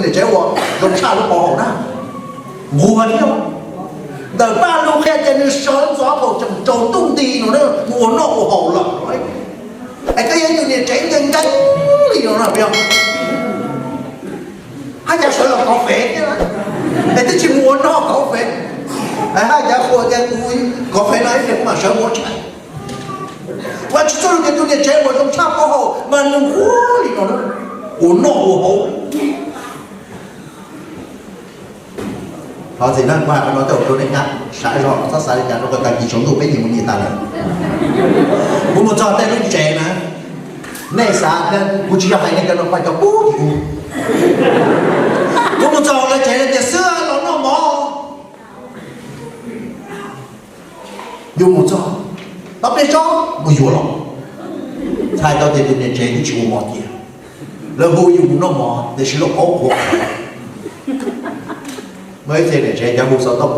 niam tsev uas zoo tshaj lub pov haum na, nquag thiab. Ntawm Paj Lug qhia tias nws sawv ntxov thaum tseem tsaus ntuj nti no na, mus ua noj ua haus lawm. Es koj yog ib tug niam tsev nkees nkees li no na, puas yog? Haj cas sawv los kov fev thiab, es twb tsis mus ua noj kov fev, haj cas qhuas tias kuv kov fev no ib pliag kuv mam sawv mus ua tshais. Ua tsis txog lus tias tus niam tsev uas zoo tshaj pov haum mas nws nquag li no na, ua noj ua haus. Thov txim na, kuv hais qhov no tej zaum rau nej nyab saib zog, txhob xav li cas rau qhov tag kis tsaus ntuj peb nyias mus nyias tas lawm. Kuv mus txog tej lub tsev na, nej xav, kuv tsis yog hais nej cov no paj cov pub tim kuv. Kuv mus txog lawv tsev lawv tias xwb los noj mov. Yus mus txog, tau pliag tso mus yuav los. Txhais tau tias tus niam tsev twb tsis ua mov tiag, lawv hu yus mus noj mov tiam sis lub qaub qhuav. Muaj ib txhia niam tsev cov hu xov tooj,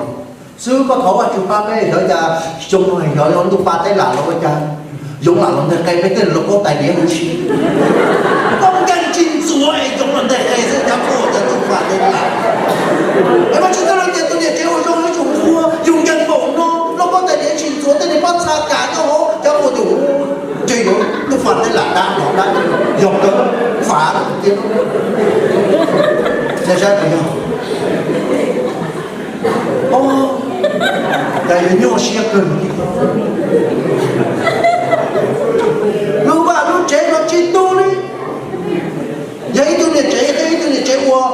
xwb koj thov Vajtswv pab peb, xyov cas xyoo no xyov yog ntuj fa teb lam los ua cas, yoov lam los nteg qe peb tej lub kaub tais diav huv si. Koj nkees tsis ntxuav es yoov los nteg qe xwb, cas pub cov ntuj fa teb lam. Es Vajtswv txoj lus tias tus niam tsev uas zoo ib tsoom nquag, yus nkees npaum no, lub kaub tais diav tsis ntxuav, tej niag pob txha kav nyob hauv, cas pub tus, ntshe yuav ntuj fa teb lam dab los dab, yog kawg, fa tiag. Saib saib puas yog. Cas yuav nyuaj siab kawg. Lub vaj lub tsev no tsis tu li. Yog ib tug niam tsev, yog ib tug niam tsev uas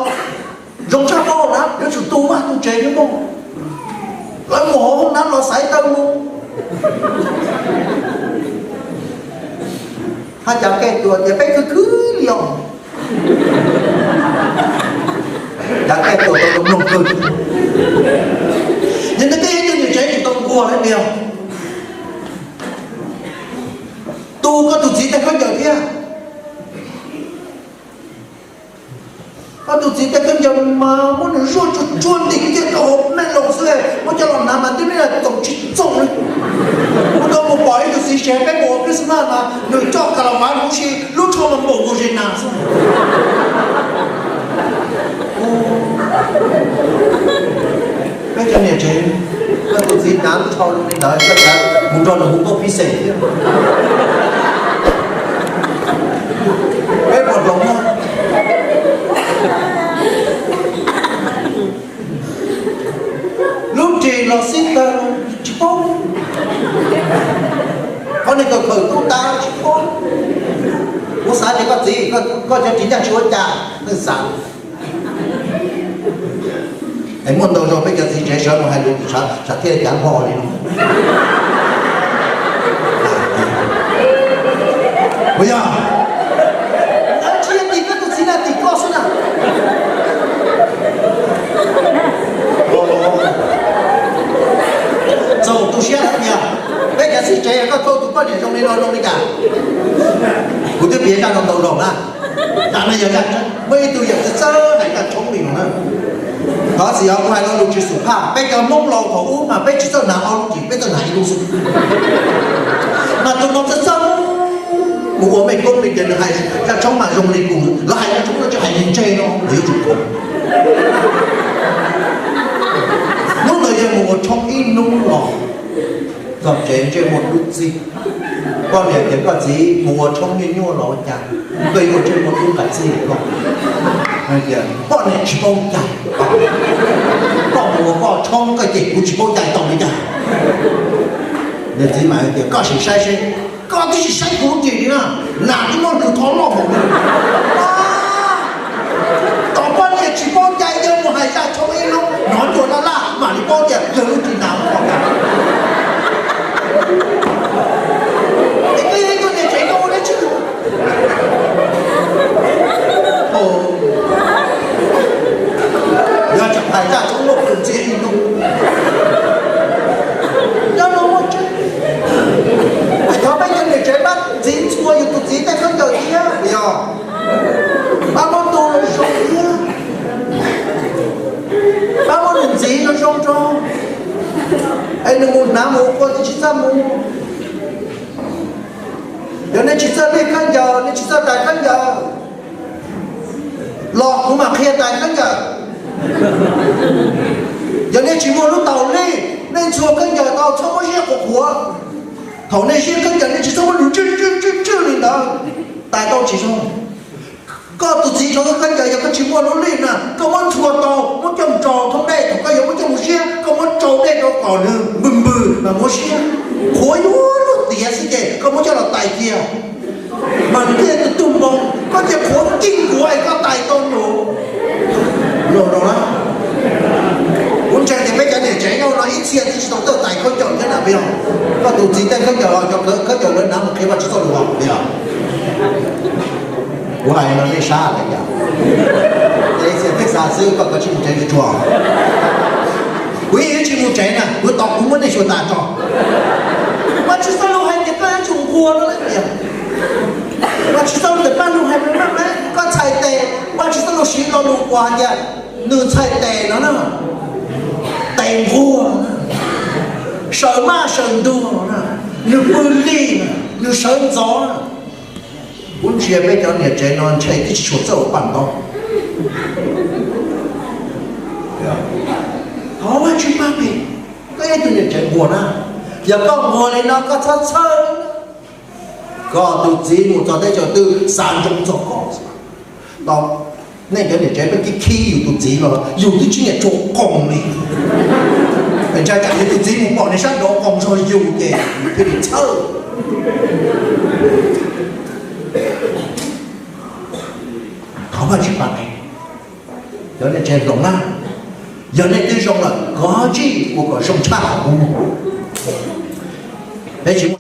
zoo tshaj plaws na, yuav tsum tu vaj tu tsev thiab mog. Lawv mus hauv hoob nab los xaiv taw mus. Haj cas Kev Tuam tias peb khwv khwv li os. Cas Kev Tuam tau mloog kawg. Yog ntawd peb ib tug niam tsev tsis tau nquag li tiag. Tu koj tus txiv tej khaub ncaws thiab. Koj tus txiv tej khaub ncaws mas muab nws zuaj tsuag tsuag ntim kiag rau hauv me loos xwb, muab coj los hnav mas twb me txoom tsis txoom li. Kuv tau mus pom ib tug txiv tsev peb mus ua Christmas mas nws coj ka la mas huv si lub tsho mas npaum nkaus zes nas xwb. Peb cov niam tsev, koj tus txiv hnav lub tsho zoo li ntawd koj cas mus nrog nws hu nkauj pib xes thiab. Peb puas hloov na? Lub ris los xib tawg tsis paub, qhov niag kawm khawm tub tas tsis paub. Kuv xav tias koj txiv, koj cov ris ncaj tsis ua cas, nej xav. Es muaj ntau zaus peb cov txiv tsev sawv mus hais lus, tsam thiaj cav npho li no. Puas yog? Lawv tsis yog tim koj tus txiv na, tim koj xwb na. Txaus tu siab lawm tiag. Peb cov txiv tsev koj thauj tus poj niam zoo li no zoo li cas? Kuv twb piav zaj no ntau zaus na. Zaj no yog zaj tseeb, muaj ib tug yawm txawj txawj hais zaj tshoob li no na. Thov txim os, kuv hais lo lus tsis xum phaj, peb cov Hmoob laus thaum ub mas peb tsis txawj hnav ob lub ris, peb txawj hnav ib lub xwb. Mas tus no txawj txawj mus ua mej koob li ces nws hais zaj tshoob mas zoo li kuv, lawv hais zaj tshoob no tsis hais li ntsej no, lawv yuav tsum koob. Hnub ntawd yog mus ua tshoob ib hnub los txog tsev ntsej muag dub txig. Poj niam tias koj txiv mus ua tshoob nyuaj nyuaj los ua cas, koj yuav ntsej muag dub nqaim txig li koj? Poj niam tsis paub cai, koj mus ua koj tshoob koj cem kuv tsis paub cai tau li cas? Niag txiv mas tias koj sim saib seb, koj twb tsis saib kuv lub ris li na, nas twb muab nws tho loj npaum li. Tom poj niam tsis paub cai, yog mus hais zaj tshoob ib hnub hnov ncua laj laj mam li paub tias yog lub ris nas mus tho cas. Es koj yog ib tug niam tsev koj ua dab tsi? Yog tseem hais zaj tshoob loj kawg ntxiag ib hnub. Nyob no muaj tseeb, thov peb cov niam tsev pab ntxiv txhua yus tus txiv tej khaub ncaws thiab, yog pab muab tu zoo zoo thiab, pab muab nws ntxiv zoo zoo rau, es nws mus hnav mus ua qhua tsis txaj muag. Yog nej tsis txawj lig khaub ncaws, nej tsis txawj rais khaub ncaws, los kuv mam qhia tais khaub ncaws. Yog nej tsis muaj lub taus li, nej ntxhua khaub ncaws tau txhob muab ziab qhuav qhuav. Thaum nej ziab khaub ncaws nej tsis txhob muab nws tswj tswj tswj tswj li ntawd, tais tau tsis zoo. Koj tus txiv rau koj khaub ncaws, yog koj tsis muaj lub lij na, koj muab ntxhua tau, muab coj mus rau thoob dej, thaum koj yuav muab coj mus ziab, koj muab rau dej rau kom nws npws npws mas muab ziab. Qhuav yuav luag tiav xwb ces koj muab coj los tais cia. Mas ntiaj teb tus tub npoo, koj cia qhuav kib nkuav es koj tais tau nws. Los rau na, kuv ntseeg tias peb cov niam tsev nyob no ib txhia twb tsis tau tawj tais khaub ncaws thiab na, puas yog? Koj tus txiv tej khaub ncaws los cov khaub ncaws lawv hnav mus qhia Vajtswv txoj lus os, puas yog? Kuv hais no nej sab li cas? Ib txhia pheej xav xwb, koj kav tsij mus tsev tsuag tsuag. Kuv yeej yuav tsis mus tsev na, kuv tos kuv muab nej xyuas tas tso. Vajtswv txoj lus hais tias koj yuav tsum nquag no tias, Vajtswv txoj lus ntawm paj lug hais, koj txhais tes, Vajtswv txoj lus siv lo lus uas hais tias nws txhais tes no na, tes nquag, sawv maj sawv ntug, nws pw lij, nws sawv ntxov. Kuv ntsia peb cov niam tsev no ntshe twb tsis tshua txawj ua paj ntaub. Thov Vajtswv pab peb, koj yog ib tug niam tsev nquag na, yog koj nquag li no koj txhob txhawj. Koj tus txiv mus txog teb chaws twg xav ntsoov txog koj. Nej cov niam tsev peb khib khib yus tus txiv los yus twb tsis niam tsuag qoos li. Ntshai tsam yus tus txiv mus pom nws sab nraud qoos zog yus ces thiaj li txhawj. Thov Vajtswv pab peb. Cov niam tsev hloov na, yog nej twb zoo lawm kov tsij ua kom zoo tshaj qhov kuv muaj. Peb tsis muaj